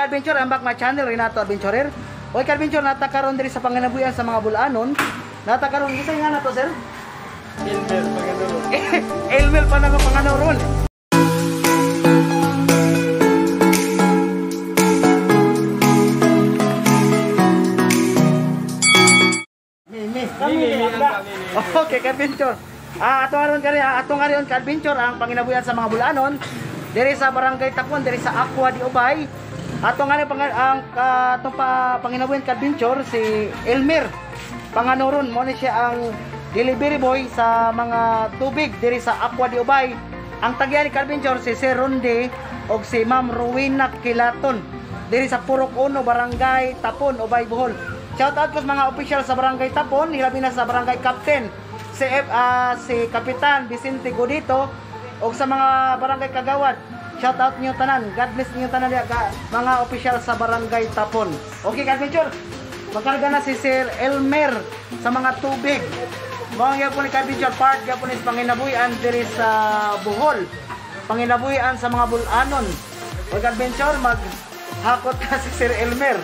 ka-adventure? I'm back my channel, Renato Adventurer. Okay ka-adventure, nata karon diri sa panginabuyan sa mga bulanon. Nata karon isa nga na to, sir? Elmer Panganuron. Elmer Panganuron. Okay, ka-adventure. Atong aron kari, atong aron ka-adventure ang panginabuyan sa mga bulanon diri sa Barangay Tapon, diri sa Aqua di Ubay. Atong aron ang atong panginabuyan ka-adventure si Elmer Panganuron, mo ni siya ang delivery boy sa mga tubig diri sa Aqua di Ubay. Ang tagya ni ka-adventure si Sir Ronde og si Ma'am Rowena Kilaton diri sa Purok 1, Barangay Tapon, Ubay, Bohol. Shout out ko sa mga official sa Barangay Tapon, hilabi na sa Barangay Captain si Kapitan Vicente Godito og sa mga barangay kagawad. Shout out niyo tanan. God bless niyo tanan mga official sa Barangay Tapon. Okay, ka-adventure. Magkarga na si Sir Elmer sa mga tubig. Mao gyapon ni ka-adventure part gyapon is panginabuhian diri sa Bohol. Panginabuhian sa mga bulanon. Okay, ka-adventure, maghakot na si Sir Elmer.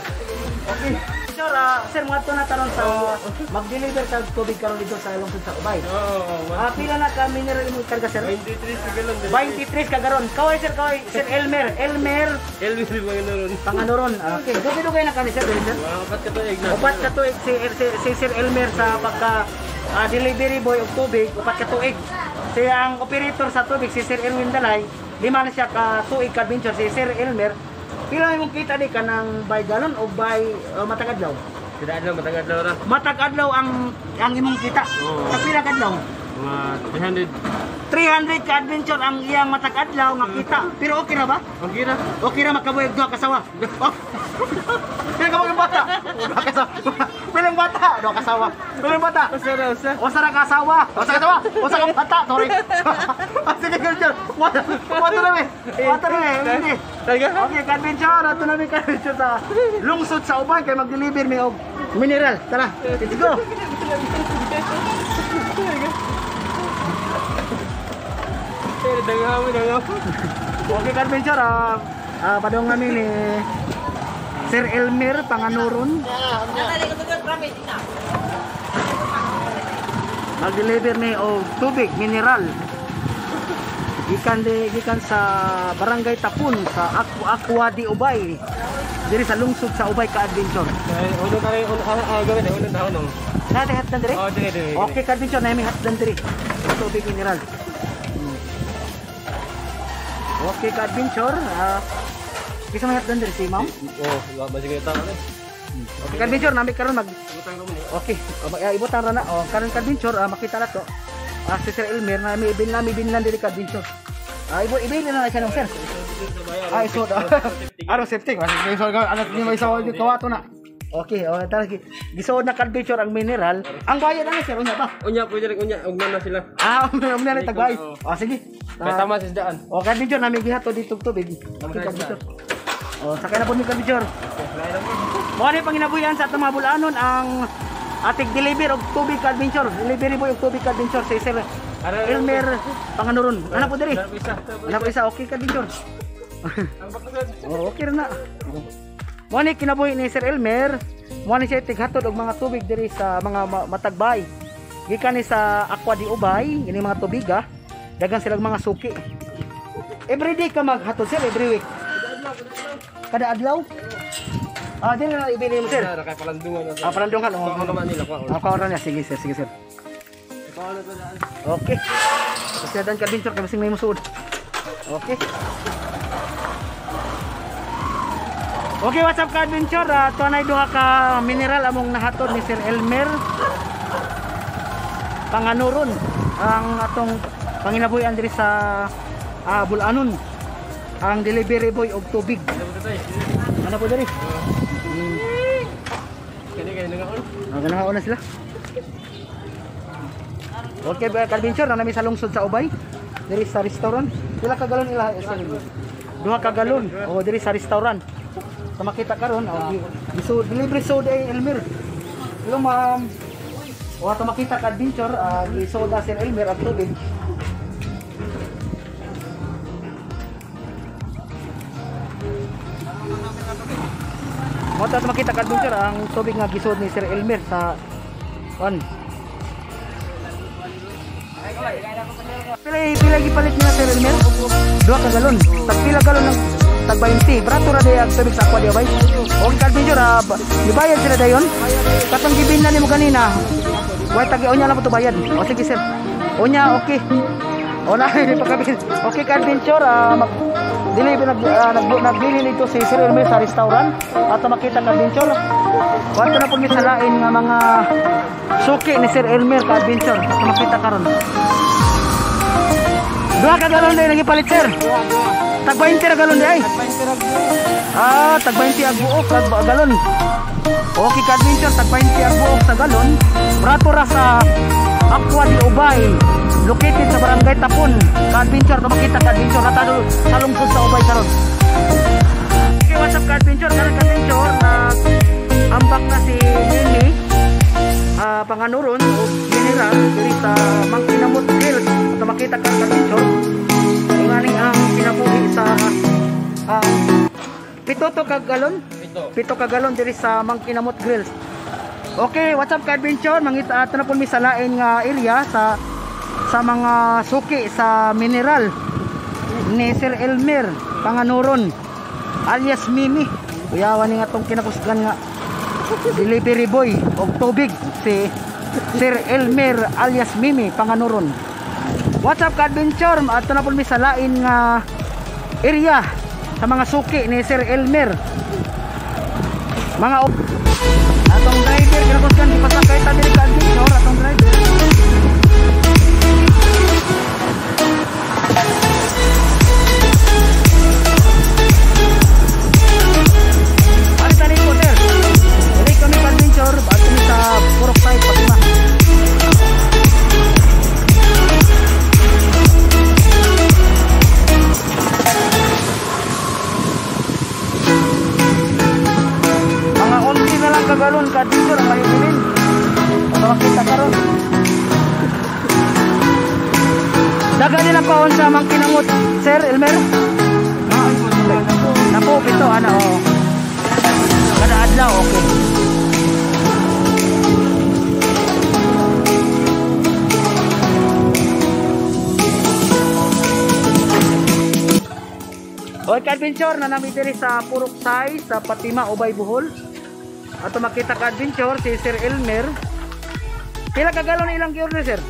Okay. Sir, sir, mga ito na taron sa mag-deliver ka tubig karon dito sa lungsod sa Ubay. Oo. Pila na ka mineral imong karga, sir? 23 ka galon. 23 ka galon. Kaway, sir, kaway. Sir Elmer. Elmer. Elmer Panganuron. Panganuron. Okay. Dugay-dugay na kami, sir. Sir. Upat ka tuig na. Upat ka tuig si Sir Elmer sa pagka delivery boy og tubig, upat ka tuig. Si ang operator sa tubig si Sir Erwin Dalay, lima na siya ka tuig ka adventure si Sir Elmer. Pila imong kita di kanang by galon o by matag adlaw? Kada adlaw, matag adlaw ra. Matag adlaw ang imong kita. Oo. Sa pila ka adlaw? Mga 300. 300 ka adventure ang iyang matag adlaw nga kita. Pero okay ra ba? Okay ra. Okay ra makabuhi duha ka sawa. Pila ka mga bata? Duha ka sawa. Pilang bata? Duha ka sawa. Pilang bata? Usa ra, usa. Usa ra ka asawa. Usa ka sawa. Usa ka bata, sorry. Sige, adventure. Wato na mi. Wato na mi. Okay, ka-adventure. Ato na mi ka-adventure sa lungsod sa Ubay kay mag-deliver mi og mineral. Tara, let's go. Okay, ka-adventure. Padung kami ni Sir Elmer Panganuron. Mag-deliver ni og tubig mineral. Gikan sa Barangay Tapon sa Aqua di Ubay. Diri sa lungsod sa Ubay ka-adventure. Uno tayo, gawin uno taon nung. Nate hatdan diri? Oh, diri diri. Okay, ka-adventure, na may hatdan diri. Tubig mineral. Okay, ka-adventure. Bisa may hatdan diri si ma'am? Oh, basig ta ano. Okay, ka-adventure, nami karon mag ibutang mo ni. Okay, ibutang ra na. Oh, karon ka-adventure, makita na to. Si Sir Elmer na may ibinlan diri ka-adventure. Ibilin na siya nung sir. Iso. Aron safety. Ano ni may isaw kawato na. Okay, oh tara gisuod na ka-adventure ang mineral. Ang bayad na sir unya ba? Unya pwede rin unya, ugma na sila. Ugma na tagbay. Oh, sige. Kay tama sa isdaan. Oh, ka-adventure nami gihato dito tubig. Okay, ka-adventure. Oh, sakay na po ni ka-adventure. Mo ni panginabuhian sa atong mga bulanon ang ating deliver og tubig ka-adventure. Delivery boy og tubig ka-adventure si Sir Elmer Panganuron. Ano po diri? Ano po isa? Okay ka-adventure. Oh, okay na. Mo ni kinabuhi ni Sir Elmer. Mo ni siya tighatod og mga tubig diri sa mga matagbay. Gikan ni sa Aqua di Ubay, ini mga tubig ah. Dagan silang mga suki. Every day ka maghatod sir, every week. Kada adlaw. Dili na ibili mo sir. Kay palandungan. Palandungan. Oh, naman nila ko. Ako ra niya. Sige sir, sige sir. Okay. Kasi dan ka-adventure kay basing may musuod. Okay. Okay, what's up ka-adventure? Tuanay duha ka mineral among nahatod ni Sir Elmer Panganuron ang atong panginabuhian diri sa Bulanon. Ang delivery boy og tubig. Ano po diri? Kani kay nangaon. Nangaon na sila. Okay, ka-adventure na nami sa lungsod sa Ubay. Diri sa restaurant. Pila ka galon ila sir? Duha ka galon. Oh, diri sa restaurant. Sa makita karon, oh, delivery soda ay Elmer. Hello ma'am. O ato makita ka adventure, gisoda Sir Elmer ang tubig. Mo ta makita ka adventure ang tubig nga gisod ni Sir Elmer sa on. Pila gipalit niya Sir Elmer? 2 ka galon. Tag pila galon ng tag 20. Brato ra day ang tubig sa Aqua de Ubay. Okay ka adventure, gibayad sila dayon. Katong gibin na nimo kanina. Way tagi unya lang po to bayad. O sige sir. Unya okay. O na pagkabil. Okay ka adventure, dili nagbili nito si Sir Elmer sa restaurant at makita ka adventure. Wato na po mi sa lain nga mga suki ni Sir Elmer ka adventure. At makita karon. 2 ka galon day nagipalit sir. Tag 20 ra galon day. Ah, tag 20 ang buok kag galon. Okay ka adventure, tag 20 ang buok sa galon. Brato ra sa Aqua de Ubay, located sa Barangay Tapon. Ka adventure, to makita ka adventure natalo sa lungsod sa Ubay karon. Okay, what's up ka adventure? Karon ka adventure nag ambak na si Mimi panganuron o general diri sa Mangkinamot Hills. At makita ka adventure ngani ang kinabuhi sa 7 to ka galon, 7 ka galon diri sa Mangkinamot Grills. Okay, what's up ka adventure? Mangita ato na po mi sa lain nga area sa mga suki sa mineral ni Sir Elmer Panganuron alias Mimi. Kuyawan ni nga tong kinakusgan nga delivery boy og tubig si Sir Elmer alias Mimi Panganuron. What's up ka adventure? Ato na po mi sa lain nga area sa mga suki ni Sir Elmer. Mga atong driver kinakusgan ipasakay ta diri ka adventure atong driver. Balik po sir. Balik kami ka adventure at kami sa Purok Side Fatima. Mga 11 na lang kagalon ka adventure ang mahibilin. Makita karon. Daga nila paon sa Mangkinamot, Sir Elmer. Napo pito ana oh. Kada adlaw okay. Okay ka adventure na nami diri sa Purok Sai sa Fatima, Ubay, Bohol. Ato makita ka adventure si Sir Elmer. Pila ka galon ilang gi-order sir?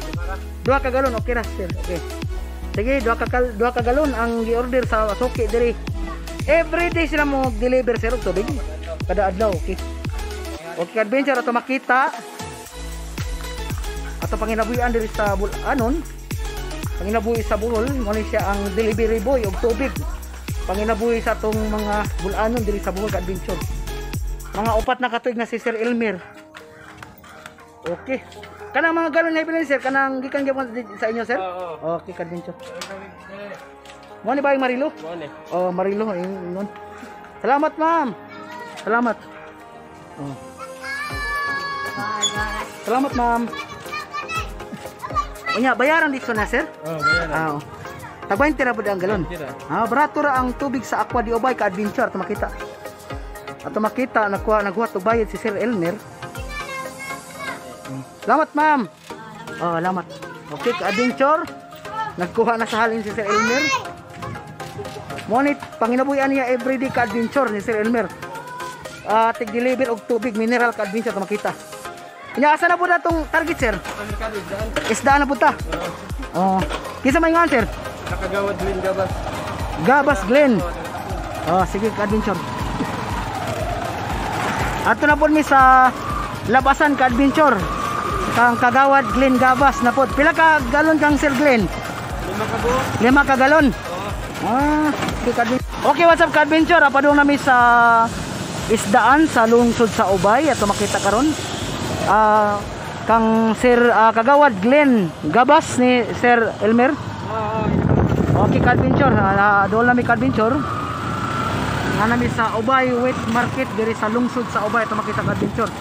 2 ka galon, okay ra sir. Okay. Sige, 2 ka galon ang gi-order sa suki diri. Every day sila mo deliver sir og tubig. Kada adlaw, okay. Okay adventure ato makita. Ato panginabuhian diri sa Bulanon. Panginabuhi sa Bohol, mo ni siya ang delivery boy og tubig. Panginabuhi sa atong mga Bulanon diri sa Bohol ka adventure. Mga 4 na katuig na si Sir Elmer. Okay. Kanang mga galon na ibilin sir, kanang gikan gyapon sa inyo sir? Oo. Okay, ka-adventure. Mo ni ba yung Marilo? Mo ni. Oh, Marilo ingon. Salamat, ma'am. Salamat. Oh. Salamat, ma'am. Unya, bayaran dito na sir? Oh, bayaran. Ah. Oh. Tag 20 ra pud ang galon. Ah, barato ra ang tubig sa Aqua de Ubay ka adventure ato makita. Ato makita nakuha naghuwat og bayad si Sir Elmer. Salamat ma'am. Oh, salamat. Okay, ka-adventure. Nagkuha na sa halin si Sir Elmer. Monit panginabuhian niya everyday ka-adventure ni Sir Elmer. Tig-deliver og tubig mineral ka-adventure to makita. Inya asa na po na tong target sir? Isdaan na po ta. Oh. Kinsa may ngan sir? Nakagawad Glenn Gabas. Gabas Glenn. Oh, sige ka-adventure. Ato na po mi sa labasan ka-adventure. Kang Kagawad Glenn Gabas na po. Pila ka galon kang Sir Glenn? 5 ka buok. 5 ka galon. Ah, okay, okay, what's up ka-adventure? Apadung nami sa isdaan sa lungsod sa Ubay ato makita karon. Kang Sir Kagawad Glenn Gabas ni Sir Elmer. Okay ka-adventure, doon nami ka-adventure. Nga nami sa Ubay Wet Market diri sa lungsod sa Ubay ato makita ka-adventure.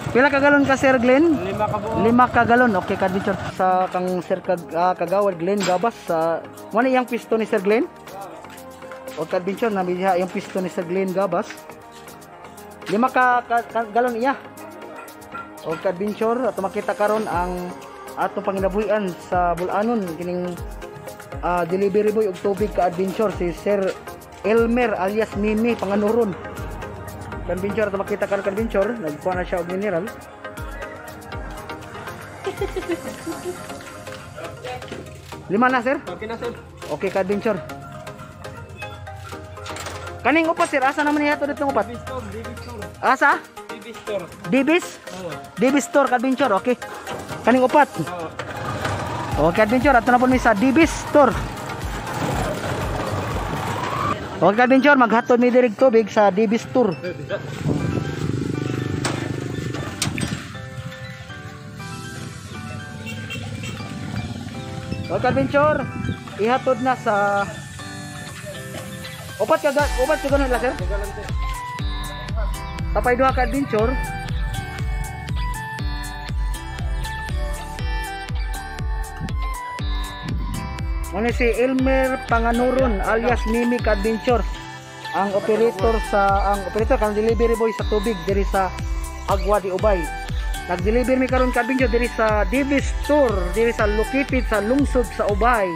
Pila ka galon ka Sir Glenn? 5 ka buok. 5 ka galon. Okay ka-adventure. Sa kang Sir Kagawad Glenn Gabas sa mo ni iyang pisto ni Sir Glenn? O ka-adventure na diha yung pisto ni Sir Glenn Gabas. 5 ka galon iya. O ka-adventure ato makita karon ang atong panginabuhian sa Bulanon kining delivery boy og tubig ka-adventure si Sir Elmer alias Mimi Panganuron. Ka-adventure ato makita karon ka-adventure nagkuha na siya og mineral. 5 na sir? Okay na sir. Okay ka-adventure. Kaning upat sir, asa naman niya ito dito upat? DB Store, DB Store. Asa? DB Store. DB's? Oo. DB Store ka-adventure, okay. Kaning upat. Oo. Okay ka-adventure, ato na po mi sa DB Store. Okay ka-adventure, maghatod mi diri tubig sa DB Store. Okay ka-adventure, ihatod na sa upat ka ganun lang sir? Tapay duha ka adventure. Muna si Elmer Panganuron alias Mimi ka adventure, ang operator kang delivery boy sa tubig diri sa Agua de Ubay. Nag-deliver mi karon ka adventure diri sa DB Store diri sa located sa lungsod sa Ubay.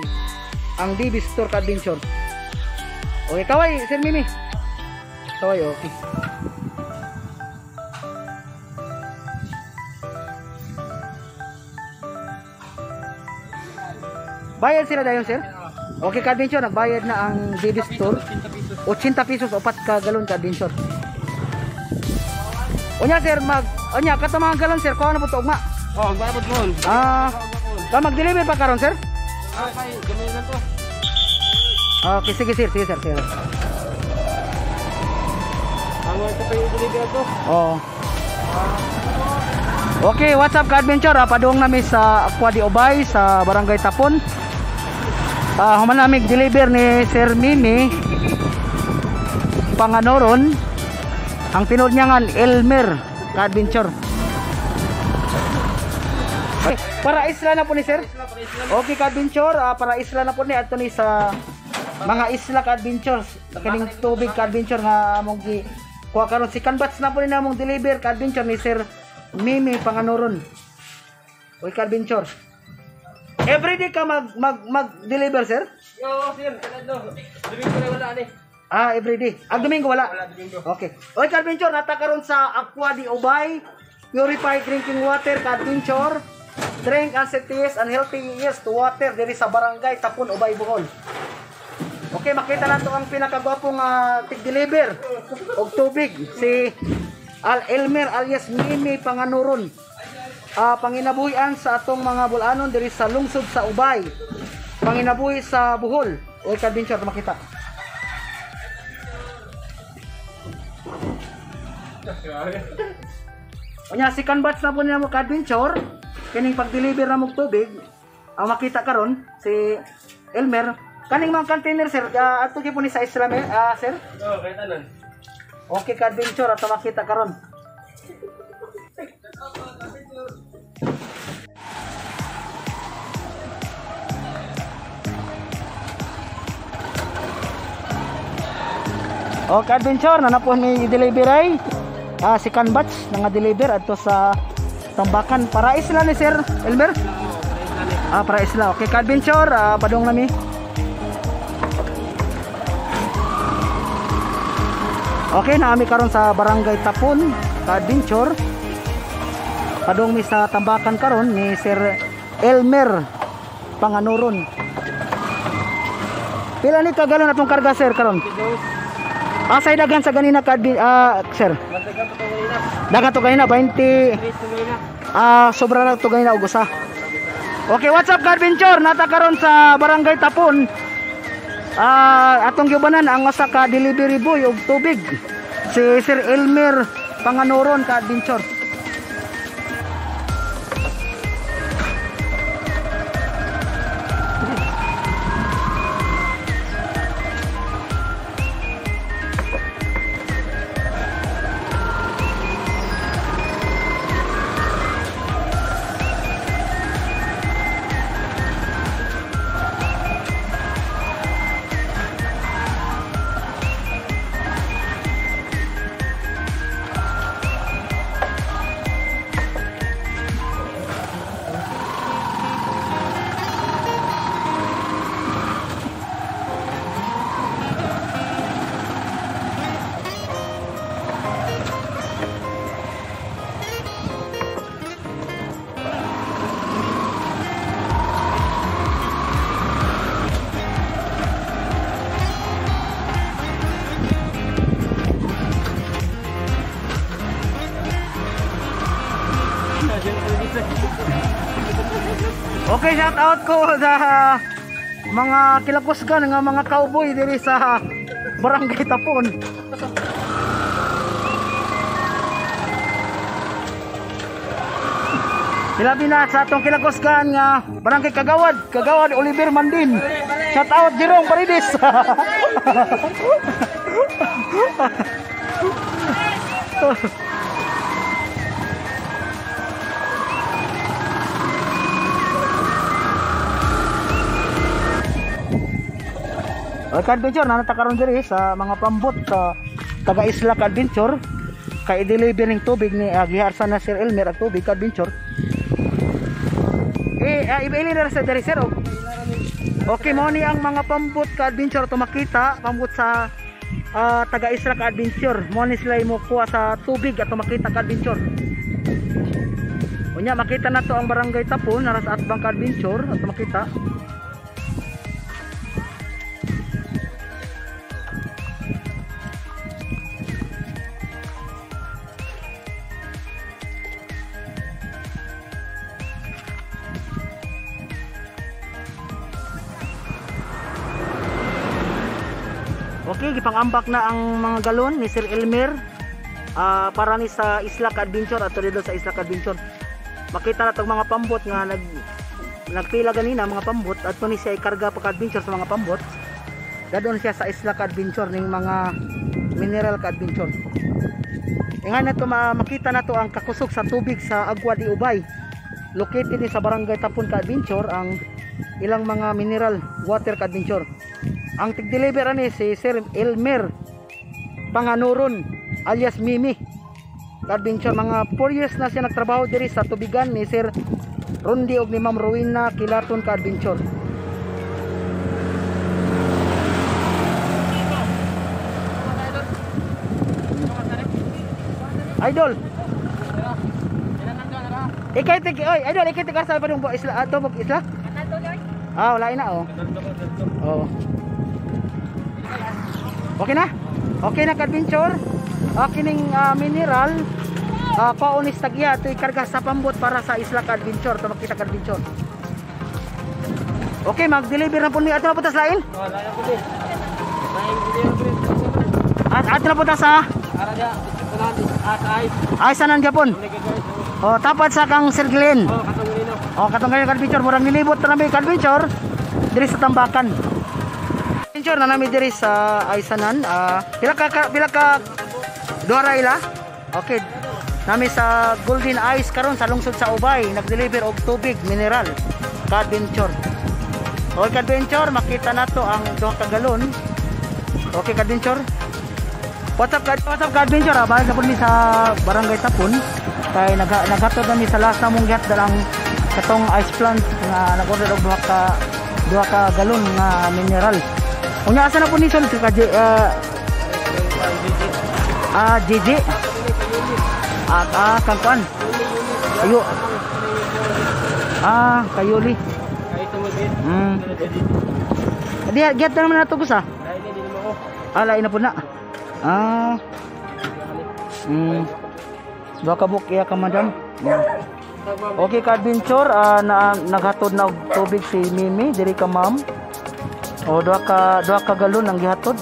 Ang DB Store ka adventure. Okay, kaway Sir Mimi. Kaway, okay. Bayad sila dayon sir? Okay ka-adventure, nagbayad na ang DB Store. 80 pesos upat ka galon ka-adventure. Unya sir, unya kato mga galon sir, kuha na po to ugma. Oh, ugma na po doon. Ah, ka mag-deliver pa karon sir? Ah, kay gamay na to. Okay, sige sir, sige sir, sige. Ang ito pa yung deliver to. Oo. Okay, what's up ka-adventure? Padung nami sa Aqua de Ubay sa Barangay Tapon. Human nami deliver ni Sir Mimi Panganoron. Ang tinuod niya nga Elmer ka-adventure. Okay, para isla na po ni sir. Okay ka-adventure, para isla na po ni adto ni sa mga isla ka-adventures. Kining tubig ka-adventure nga among gi kuha karon si Canbats na po ni namong deliver ka-adventure ni Sir Mimi Panganuron. Uy ka-adventure. Everyday ka mag deliver sir? Oo sir, kanadlo. Domingo na wala ani. Ah, everyday. Ang Domingo wala. Wala Domingo. Okay. Uy ka-adventure, nata karon sa Aqua de Ubay, purified drinking water ka-adventure. Drink and cities and healthy years to water diri sa Barangay Tapon, Ubay, Bohol. Okay, makita na to ang pinakagwapong tig-deliver og tubig si Al Elmer alias Mimi Panganuron. Panginabuhian sa atong mga bulanon diri sa lungsod sa Ubay. Panginabuhi sa Bohol. Uy ka-adventure, makita. Unya si Canbats na po niya mo ka-adventure kining pag-deliver na mong tubig. Ang makita karon si Elmer kaning mga container sir, ato gyud po ni sa Islam sir. Oo, kay tanan. Okay ka-adventure, ato makita karon. Okay adventure, na po ni i-deliver ay si Canbats nga deliver adto sa Tambakan. Para isla ni Sir Elmer? Ah, para isla. Okay ka-adventure, padung nami. Okay, naami karon sa Barangay Tapon, ka-adventure. Padung mi sa Tambakan karon ni Sir Elmer Panganuron. Pila ni kagalon atong karga sir karon? Asay dagan sa ganina ka sir. Dagan to ganina 20. Sobra na to ganina og usa. Okay, what's up ka-adventure? Nata karon sa Barangay Tapon. Atong giubanan ang usa ka delivery boy og tubig si Sir Elmer Panganuron ka-adventure. Okay, shout out ko sa mga kilakusgan nga mga cowboy diri sa Barangay Tapon. Hilabi na sa atong kilakusgan nga Barangay Kagawad, Kagawad Oliver Mandin. Shout out Jerome Paredes. Okay, adventure na karon diri sa mga pambot sa taga Isla Adventure kay i-deliver ning tubig ni giharsa na Sir Elmer ang tubig adventure. Ibaili na sa diri sir. Okay, mo ni ang mga pambot ka adventure to makita pambot sa taga Isla ka adventure. Mo ni sila mo kuha sa tubig ato makita ka adventure. Unya makita na to ang Barangay Tapon nara sa atbang ka adventure ato makita. Okay, gipangambak na ang mga galon ni Sir Elmer para ni sa Isla Adventure at dito sa Isla Adventure. Makita na tong mga pambot nga nagpila ganina mga pambot at ni siya ikarga pa adventure sa mga pambot. Dadon siya sa Isla Adventure ning mga mineral ka adventure. Ingan na to makita na to ang kakusog sa tubig sa Agua de Ubay. Located ni sa Barangay Tapon ka adventure ang ilang mga mineral water ka adventure. Ang tig-deliver ani si Sir Elmer Panganuron alias Mimi. Adventure mga 4 years na siya nagtrabaho diri sa tubigan ni Sir Rondi og ni Ma'am Rowena Kilaton ka adventure. Idol. Ikay tig oy idol ikay tig asa pa dong isla ato bog isla? Ah, wala na oh. Oh. Okay na? Okay na ka-adventure. Okay ning mineral paunis tagya ito ikarga sa pambot para sa Isla ka-adventure. Ito makita ka-adventure. Okay, mag-deliver na po ni ato na po tas lain? At ato na po tas sa? Ay, sanan Japon? Oh, tapat sa kang Sir Glenn. Oh, katong ganyan ka-adventure. Murang nilibot na namin ka-adventure diri sa Tambakan. Adventure na namin diri sa Aysanan. Pila ka duha ra ila? Okay. Nami sa Golden Ice karon sa lungsod sa Ubay, nag-deliver og tubig mineral ka-adventure. Okay ka-adventure, makita nato ang duha ka galon. Okay ka-adventure. What's up ka-adventure? Balik na po mi sa Barangay Tapon. Kay naghatod na mi sa last namong gihatod ang katong ice plant nga nag-order og duha ka galon nga mineral. Unya asa na po ni sul ka JJ kang kuan. Ayo. Kayuli. Di giat na naman nato gusa. Lain na po na. Duha ka book iya ka madam. Okay ka adventure, na naghatod na og tubig si Mimi diri ka ma'am. O duha ka galon ang gihatod.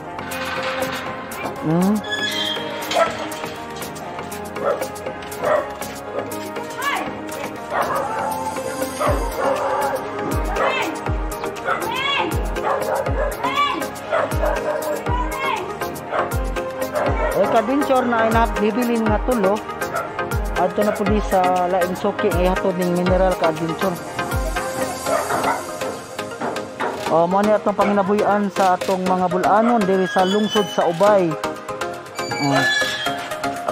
Okay ka adventure na inap bibilin nga tulo. Adto na pud sa laing suki nga ihatod ning mineral ka adventure. O mo ni atong panginabuhian sa atong mga bulanon diri sa lungsod sa Ubay.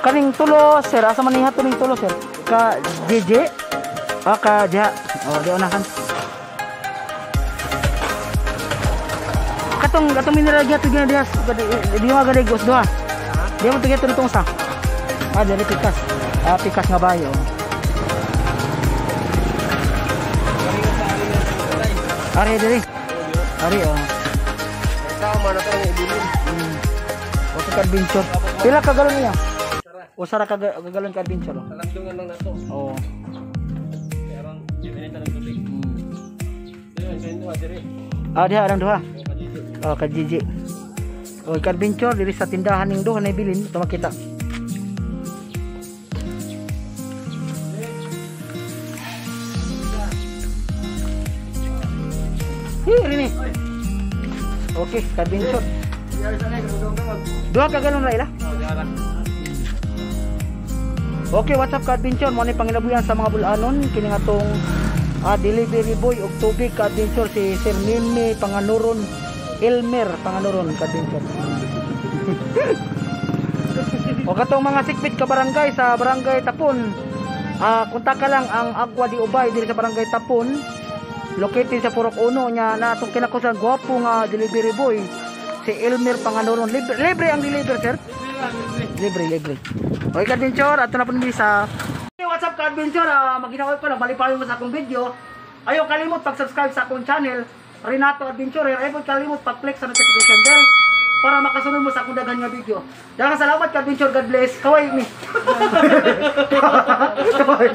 Kaning tulo sir, asa man ihatod ning tulo sir? Ka JJ? Ka Jaha. O di unahan. Katong mineral gihatod gina diha, di mo gani gos duha. Di mo gihatod itong usa. Diri pikas. Pikas nga bayo. Ari diri. Ari oh. Tama na to ibilin. Okay ka adventure. Pila ka galon niya? Usa ra ka galon ka adventure. Talagdungan lang nato. Oo. Karon di na tubig. Ah, diha ang duha. Oh, ka Gigi. Oh, ka-adventure diri sa tindahan ning duha na ibilin, ito makita. Hi, rini. Okay, ka-adventure. Duha ka galon ra ila. Okay, what's up ka-adventure? Mo ni pangilabuyan sa mga bulanon kini nga tong delivery boy og tubig ka-adventure si Sir Mimi Panganuron, Elmer Panganuron ka-adventure. O katong mga sikpit ka barangay sa Barangay Tapon, kontak ka lang ang Agua di Ubay diri sa Barangay Tapon, located sa Purok 1 nya na atong kinakusan gwapo nga delivery boy si Elmer Panganuron. Libre, libre ang deliver, sir. Libre, libre. Okay ka-adventure, ato na po nimi sa. Hey, what's up ka-adventure? Maginaw ko lang, balipayon mo sa akong video. Ayaw kalimot pag-subscribe sa akong channel, Renato Adventurer. Ayaw kalimot pag-click sa notification bell para makasunod mo sa akong daghan nga video. Daghang salamat ka-adventure, God bless. Kaway mi. Kaway.